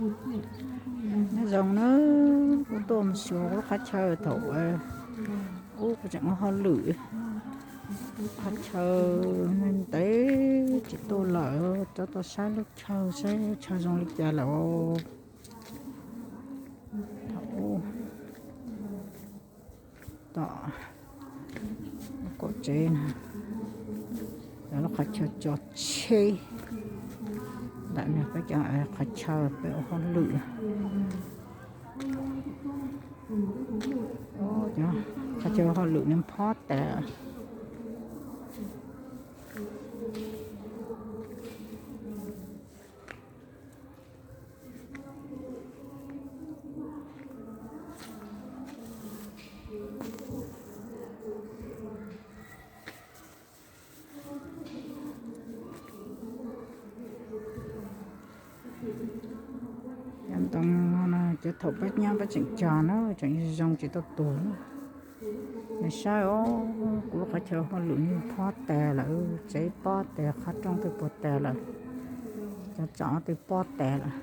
Nyob zoo na, kuv tuaj mus xyuas kuv lub qhov chaw thaum ub kuv tseem ua hauj lwm. Qhov chaw ntev tsis tuaj lawm, rov tuaj saib lub chaw seb chaw zoo li cas lawm. Thaum ub tom kaum tsev no, lub qhov chaw tso tsheb ntawm no, peb cov qhov chaw peb ua hauj lwm. Qhov chaw ua hauj lwm no phob tas. Cov ntoo no cov thaum peb nyob peb tseem cog na, tseem zoo tsis tau tuag na. Nws saib os, kuv lub qhov chaw hauj lwm yeej phob tas lawm, tsev pob tas, qhov rooj twb puas tas lawm, cov tsom twb pob tas lawm.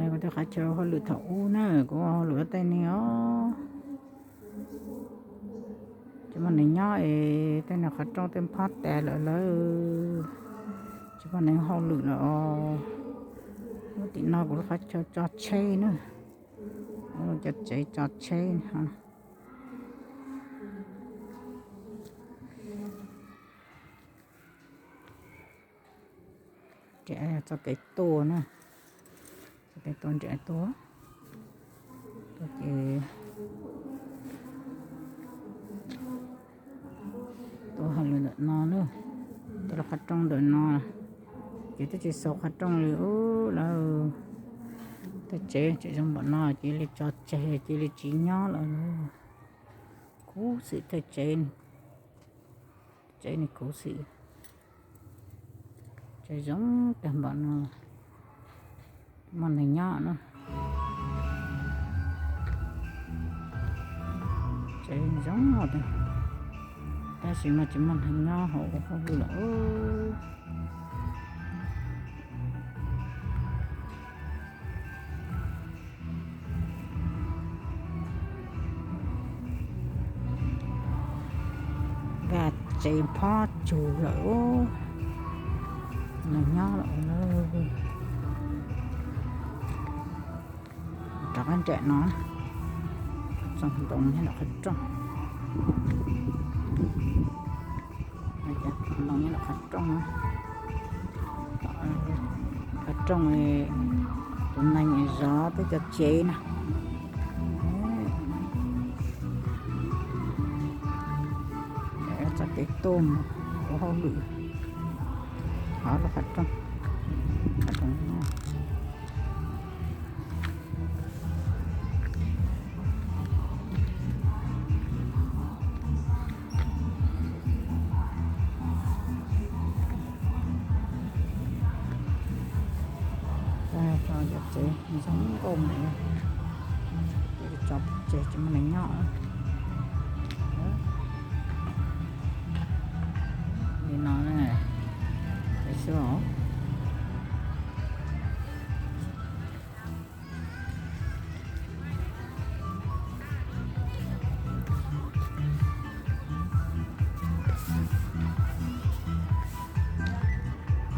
Kuv tej qhov chaw hauj lwm thaum ub na, kuv ua hauj lwm tej ne os. Tsis muaj neeg nyob es tej no qhov rooj tej phob tas lawm lawm, tsis muaj neeg hauj lwm lawm os. Lub tim no kuv lub qhov chaw tso tsheb na, cov tsev tso tsheb. Nrhiav txoj kev tuaj na, txoj kev tuaj nrhiav tuaj, tuaj ces tuaj hauj lwm ntawm no na, tuaj lub qhov rooj ntawm no, ces twb tsis xaus qhov rooj li ub lawm. Tej tsev tseem zoo npaum no cia li tso tseg, cia li tsis nyob lawm. Khuv xim tej tsev, tsev ni khuv xim, tsev zoo tag npaum no, muaj neeg nyob na. Tsev zoo, tab sis mas tsis muaj neeg nyob hauv ua hauj lwm lawm. Nkag tsev phob tsug lawm, neeg nyob lawm. Rov qab nram no, txog ntoo nyob nram qhov rooj, ntoo nyob nram qhov rooj, qhov rooj, tus neeg zov peb cov tsev na. Txoj kev tuaj mus ua hauj lwm hauv lub qhov rooj, qhov rooj. Cov tsev zoo nkauj npaum, tso tseg tsis muaj neeg nyob li no na. Peb xwb os.